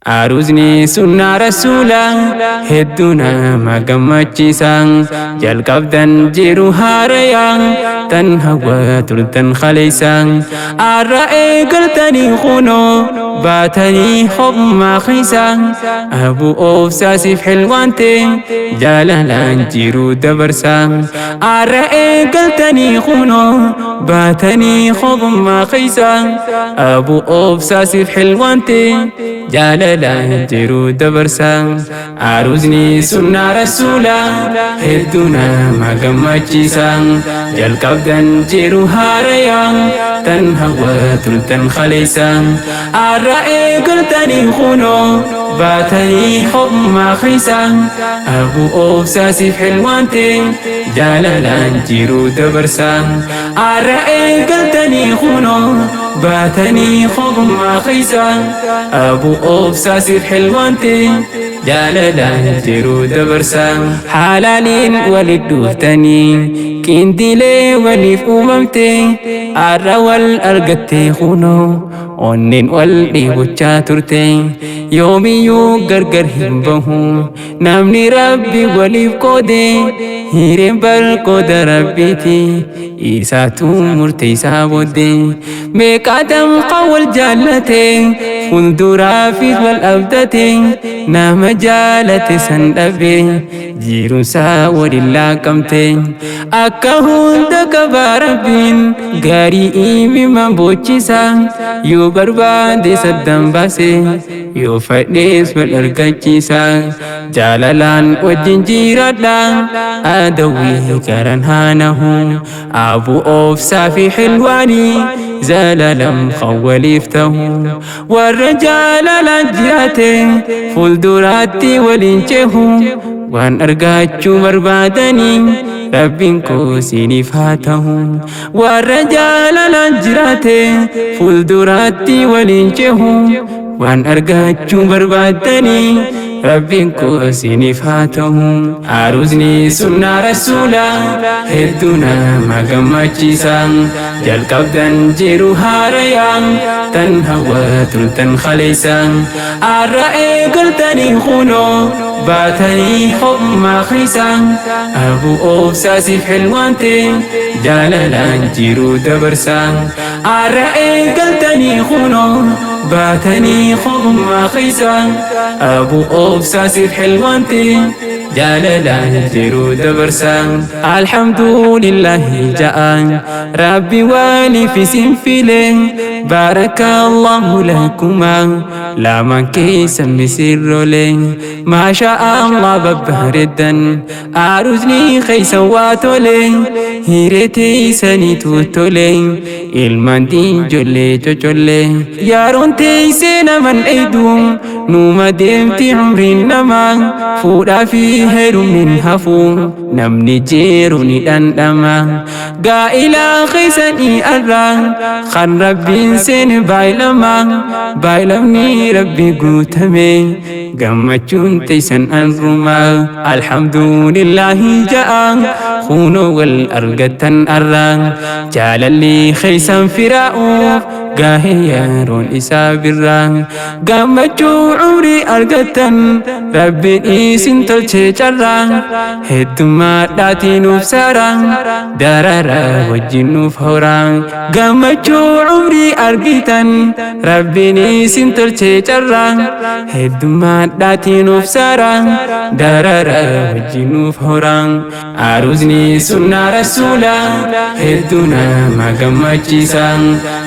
Aruuzni sunnaa rasuulaa hedduu nama gammachiisa. Jalqabdan jiru haarayaa tan hawwa turtan kaleessa. Arra eegaltanii kunoo baatanii ho'ummaa keessa. Abuu obsaasiif xilwaante jaalalaan jiru dabarsa. Arra eegaltanii kunoo baatanii ho'ummaa keessa. Abuu obsaasiif xilwaante jaalalaan jiru dabarsa. Aruuzni sunnaa rasuulaa hedduu nama gammachiisa. Jalqabdan jiru haarayaa tan hawwa turtan kaleessa. Arra eegaltanii kunoo baatanii ho'ummaa keessa. Abuu obsaasiif xilwaante jaalalaan jiru dabarsa. Arra eegaltanii kunoo baatanii ho'ummaa keessa. Abuu obsaasiif xilwaante jaalalaan jiru dabarsa. Haalaaliin walit dhuftanii qindilee waliif uumamte, arra wal argatte kunoo onneen wal dhiibochaa turte. Yoomiyyuu gargar hin bahu namni Rabbi waliif qoode. Hireen balqooda Rabbiiti, isaatu murteessaa booddee. Meeqaa damqa wal jaallate, fuulduraafis wal abdate, nama jaalate san dhabe, jiruunsaa waliin laaqamte. Akka hunda qabaa Rabbiin gaarii imiman bochisa, yoo barbaade saddan baase, yoo fedhees wal argachiisa. Jaalalaan wajjin jiraadha, adawwii garan haanahu. Abuu obsaa fi xilwaanii zalalam kan waliif tahu. Warra jaalalaan jiraate fuulduraatti waliin cehu, waan argachuu barbaadanii Rabbiin koo siiniif haa ta'u. Warra jaalalaan jiraate fuulduraatti waliin cehu, waan argachuu barbaadanii Rabbiin koo siiniif haa ta'u. Aruuzni sunnaa rasuulaa hedduu nama gammachiisa. Jalqabdan jiru haarayaa tan hawwa turtan kaleessa. Arra eegaltanii kunoo baatanii ho'ummaa keessa. Abuu obsaasiif xilwaante jaalalaan jiru dabarsa. Arra eegaltanii kunoo baatanii ho'ummaa keessa. Abuu obsaasiif xilwaante jaalalaan jiru dabarsa. Alhamdulillahi ja'an Rabbi waliif isin file. Baarakallahu lakuma lamaan keessa misirroole. Maasha Allah, babbareeddan, aruuzni keessa waa tole, hiree teessaniitu tole, ilmaan ijoollee cocolle. Yeroon teessee naman dheedu numa deemti, umriin namaa fuudhaa fi heerumni hafu, namni jiru ni dhandhama. Gaa'ilaa keessanii arraa kan Rabbiin seene baay'ilama, baay'ilamni Rabbi guutame, gammachuun teessan anruma. Alhamdulillahi ja'a kunoo wal argattan arraa, jaalalli keessan firaa'uuf gaahee yeroon isaa birraa. Gammachuu umrii argattan, Rabbiin isin tolchee carraa, heddummaadhaatii nuuf saara, darara wajjin nuuf horaa. Gammachuu umrii argitan, Rabbiin isin tolchee carraa, heddummaadhaatii nuuf saara, darara wajjin nuuf horaa. Aruuzni sunnaa rasuulaa hedduu nama gammachiisa.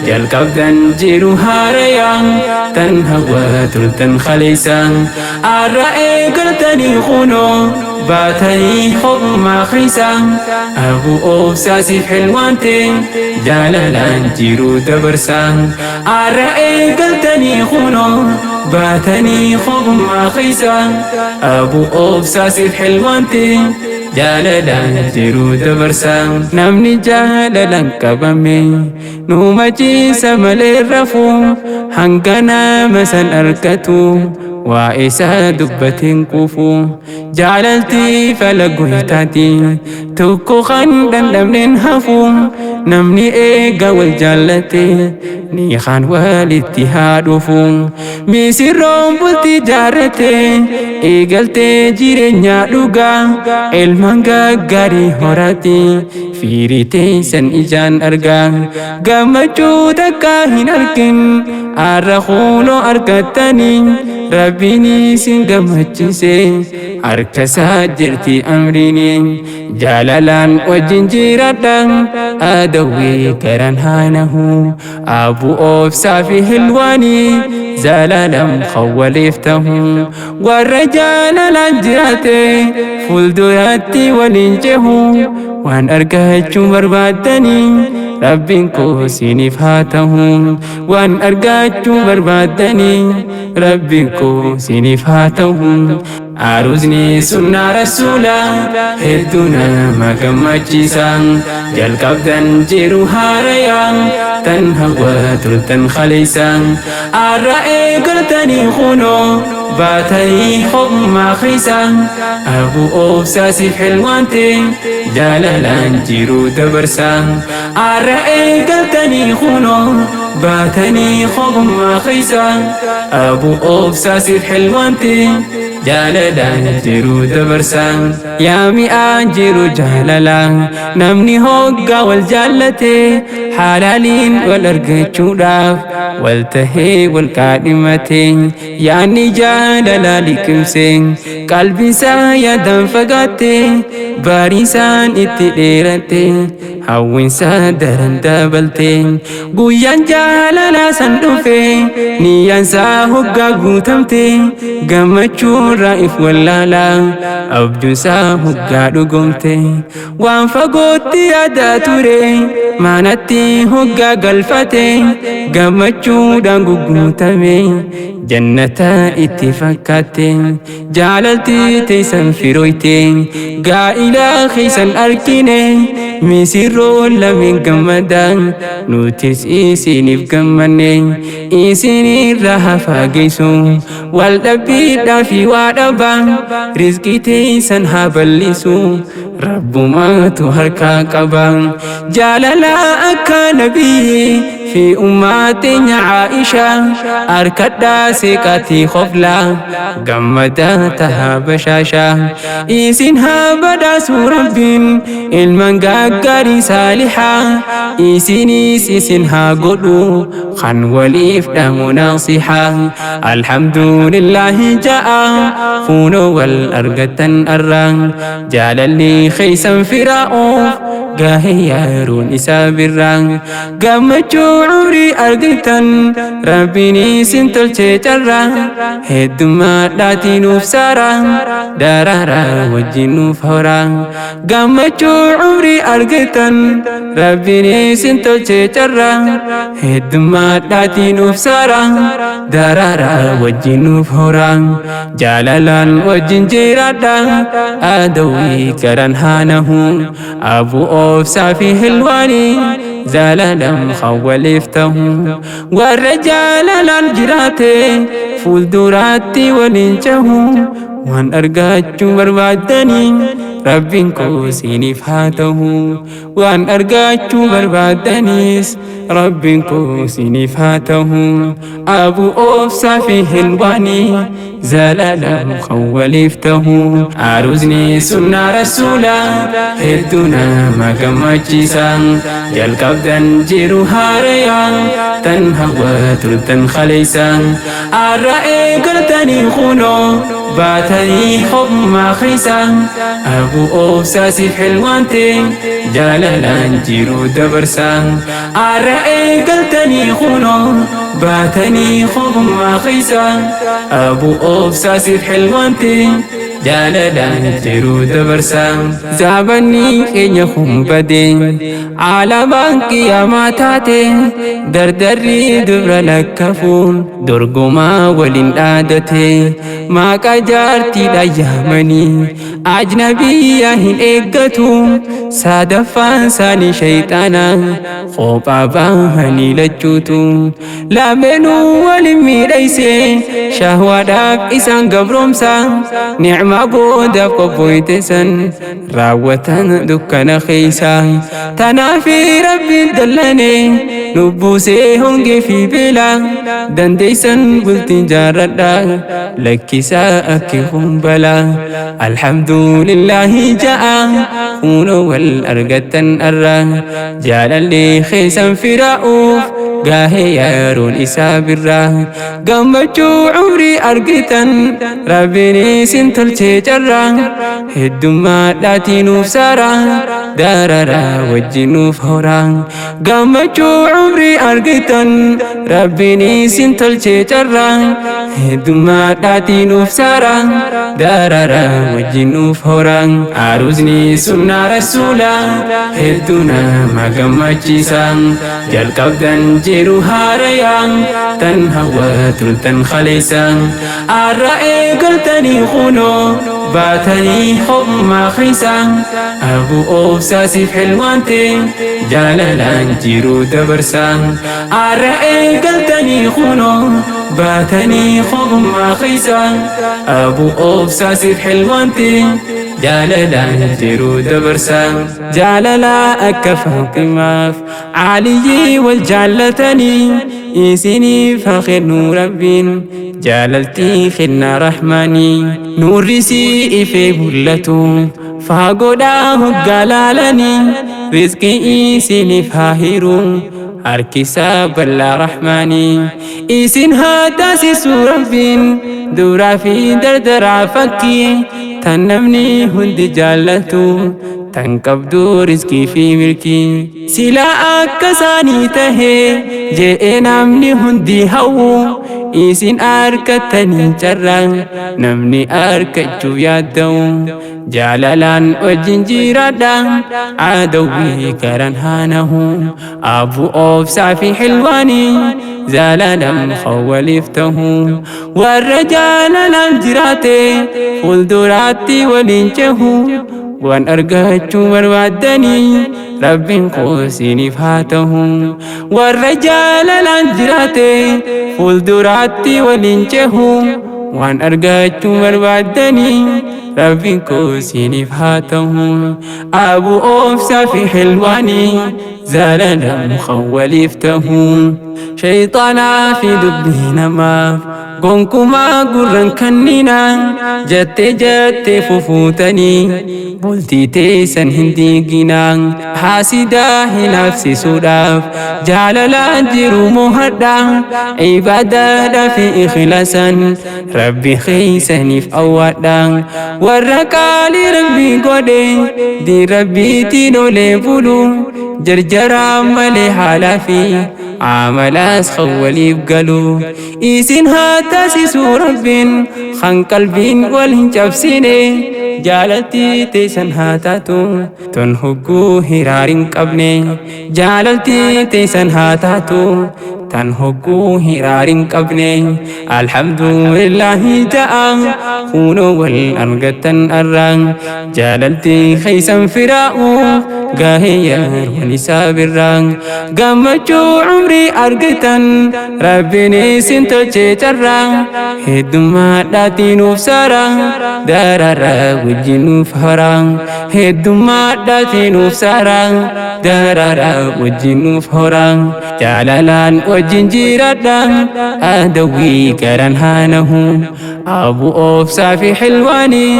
Jalqabdan jiru haarayaa tan hawwa turtan kaleessa. Arra eegaltanii kunoo baatanii ho'ummaa keessa. Abuu obsaasiif xilwaante jaalalaan jiru dabarsa. Arra eegaltanii kunoo baatanii ho'ummaa keessa. Abuu obsaasiif xilwaante jaalalaan jiru dabarsa. Namni jaalalaan qabame numa ciisa malee rafu, hanga nama san argatu waa isaa dubbateen quufu. Jaalalti fala goytaati tokko kan dhandhamneen hafu. Namni eega wal jaallate ni kaan walitti haa dhufu. Misirroon bultii jaarrate eegaltee jireenya dhugaa, ilmaan gaggaarii horate, firii teessan ijaan argaa. Gammachuu takka hin argin arra kunoo argattanii, Rabbiin isin gammachiise, harka isaa jirti amriini. Jaalalaan wajjin jiraadha, adawwii garan haanahu. Abu Obsaa fi Hilwaanii zalaalam khawwaleef tahu. Warra jaalalaan jiraate fuulduratti waliin cehu. Waan argachuu barbaaddanii Rabbiin koo isiniif haa tahu. Waan argachuu barbaaddanii Rabbiin koo isiniif haa tahu. Aruuzni sunnaa Rasuulaa hedduu nama gammachiisa. Jalqabdan jiru haarayaa tan hawwa turtan khaleessa. Arra eegaltanii kunoo baatanii ho'ummaa keessa. Abu Obsaa siif Hilwaante jaalalaan jiru dabarsa. Arra eegaltanii kunoo baatanii ho'ummaa keessa. Abu Obsaa siif Hilwaante jaalalaan jiru dabarsa. Yaa mi'aan jiru jaalala, namni hoggaa wal jaallate halaaliin wal argachuudhaaf wal tahee wal kaadhimate, yaanni jaalala liqimse, qalbiinsaa yaadaan fagaatte, bariisaan itti dheeratte, hawwiinsaa daran dabalte, guyyaan jaalala san dhufe, niyyaansaa hoggaa guutamte, gammachuurraa if wallaala, abjuunsaa hoggaa dhugomte, waan fagootti yaadaa ture manatti hoggaa galfate, gammachuudhaan gugguutame, jannata itti fakkaatte. Jaalalti teessan firooyte, gaa'ila keessan argine, misirroon lameen gammadan, nutis isiniif gammanne. Isinirra haa fageessu wal dhabbiidhaa fi waa dhabaa, rizqii teessan haa bal'isu, Rabbumaatu harkaa qaba. Jaalala akka nabiyyi fi ummaa teenya Aisha harkadhaa, seeqaatii khoflaa gammadaa tahaa bashaashaa. Isin haa badhaasu Rabbiin ilmaan gaggaarii saalixaa, isinis isin haa godhu kan waliif dhamu naasihaa. Alhamdulillahi ja'a fuunoo wal argattan arra, jaalalli keeysan firaa'uuf gahe yeroon isaa birraa. Gammachuu umrii argattan, Rabbiin isin tolchee carraa, heddummaadhaatii nuuf saara, daraaraa wajjin nuuf horaa. Gammachuu umrii argattan, Rabbiin isin tolchee carraa, heddummaadhaatii nuuf saara, daraaraa wajjin nuuf horaa. Jaalalaan wajjin jiraadha, adawwii garan haanahu. Abu Obsaa fi Hilwaanii zalalam khawwaleef tahu. Warra jaalalaan jiraate fuulduraatti waliin cehu. Waan argachuu barbaaddanii Rabbiin koo isiniif haa tahu. Waan argachuu barbaaddaniis Rabbiin koo isiniif haa tahu. Abu Obsaa fi Hilwaanii zalalam khawwaleef tahu. Aruuzni sunnaa Rasuulaa hedduu nama gammachiisa. Jalqabdan jiru haarayaa tan hawwa turtan khaleessa. Arra eegaltanii kunoo baatanii ho'ummaa keessa. Abu Obsaa siif Hilwaante jaalalaan jiru dabarsa. Arra eegaltanii kunoo baatanii ho'ummaa keessa. Abu Obsaa siif Hilwaante jaalalaan jiru dabarsa. Zabanni keenya kun bade, alamaan qiyaamaa taate, dardarri dubra lakkafuun dorgomaa waliin dhaadate, maaqa jaartiidha yaamanii ajnabiyyaa hin eeggatu, sadaffaan isaanii shayxaana, kophaa bahanii lachuutu lameenuu waliin miidhayse, shahwaadhaaf isaan gabroomsa. Nicmaa Dhimma boodaaf qophooyte san raawwatan dukkana keeysa. Tanaafi Rabbiin dallane lubbuusee hongee fi beela. Dandeeysan bultiin jaarradha, lakkisaa akki humbala. Alhamdulillaahi ja'a, kunoo wal argattan arra. Jaalalli keessan firaa'uuf gaahee yeroon isaa birra. Gammachuu umrii argitan, Rabbiin isin tolchee carra. Heddummaadhaatii nuuf saara, dararaa wajjin nuuf hora. Gammachuu umrii argitan, Rabbiin isin tolchee carra. Heddummaadhaatii nuuf saara, dararaa wajjin nuuf hora. Aruuzni sunnaa rasuula hedduu nama gammachiisa. Jalqabdan jiru haarayaa tan hawwa turtan khaleessa. Arra eegaltanii kunoo baatanii ho'ummaa keessa. Abu obsaasiif xilwaante jaalalaan jiru dabarsa. Arra eegaltanii kunoo baatanii ho'ummaa keessa. Abu obsaasiif xilwaante jaalalaan jiru dabarsa. Jaalala akka Faatimaaf Aliyyii wal jaallatanii isiniif haa kennu Rabbiin jaalaltii kennaa Rahmaanii. Nuurri sii ifee mul'atu faagoodhaa hoggaa laalanii, rizqii isiniif haa hiru harkisaa bal'aa Rahmaanii. Isin haa taasisu Rabbiin duraa fi dardaraa fakkii tan namni hundi jaallatu, tan qabdu rizqii fi milkii. Silaa akka isaanii tahee je'ee namni hundi hawwu, isin argattanii carraa namni argachuuf yaadda'u. Jaalalaan wajjin jiraadha, adawwii garan haanahu. Abu obsaa fi xilwaanii zalalam khawwaliif tahu. Warra jaalalaan jiraate fuulduraatti waliin cehu, waan argachuu barbaaddanii Rabbiin qoosiniif haa ta'u. Warra jaalalaan jiraate fuulduraatti waliin cehu, waan argachuu barbaaddanii Rabbiin qoosiniif haa ta'u. Abu obsaa fi xilwaanii zalalam khawwaliif tahu. Shayxaanaa fi dubbii namaaf gonkumaa gurran kannina, jettee jettee fufuutanii bultii teessan hin diiginaa. Haasidaa hinaafsisuudhaaf jaalalaan jiru mo'adha. Ibaadaadhaa fi ikhlaasan Rabbi keeysaniif awwaadha. Warra qaalii Rabbi godhe diin Rabbiitiin olee bulu, jarjaraa malee haalaa fi amalaas waliif galu. Isin haa taasisu Rabbiin kan qalbiin wal hin cabsine. Jaalaltii teessan haa taatu ton hogguu hiraar hin qabne. Jaalaltii teessan haa taatu tan hogguu hiraar hin qabne. Alhamdulillaahi ja'a, kunoo wal argattan arra. Jaalaltii keeysan firaa'u gaahee yeroon isaa birra. Gammachuu umrii argatan, Rabbiin isin tolchee carraa. Heddummaadhaatii nuuf saara, dararaa wajjin nuuf hora. Heddummaadhaatii nuuf saara, dararaa wajjin nuuf hora. Jaalalaan wajjin jiraadha, adawwii garan haanahu. Abu obsaa fi xilwaanii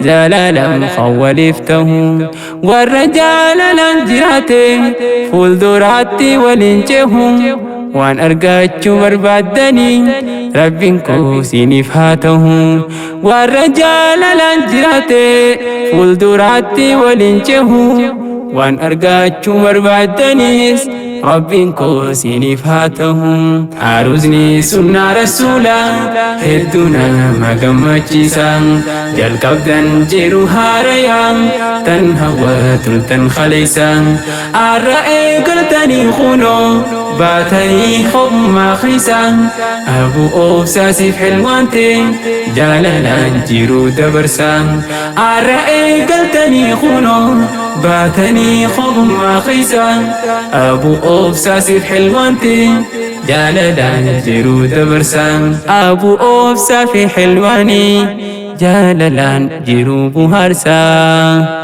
zalalam khawwaliif tahu. Warra jaalalaan jiraate fuulduraatti waliin cehu, waan argachuu barbaaddanii Rabbiin qoosiniif haa ta'u. Warra jaalalaan jiraate fuulduraatti waliin cehu, waan argachuu barbaaddaniis Rabbiin qoosiniif haa ta'u. Aruuzni sunnaa rasuula hedduu nama gammachiisa. Jalqabdan jiru haarayaa tan hawwa turtan khaleessa. Arra eegaltanii kunoo baatanii ho'ummaa keessa. Abu obsaasiif xilwaante jaalalaan jiru dabarsa. Arra eegaltanii kunoo baatanii ho'ummaa keessa. Abu obsaasiif xilwaante jaalalaan jiru dabarsa. Abu obsaa fi xilwaanii Jaalalaan jiruu buhaarsaa.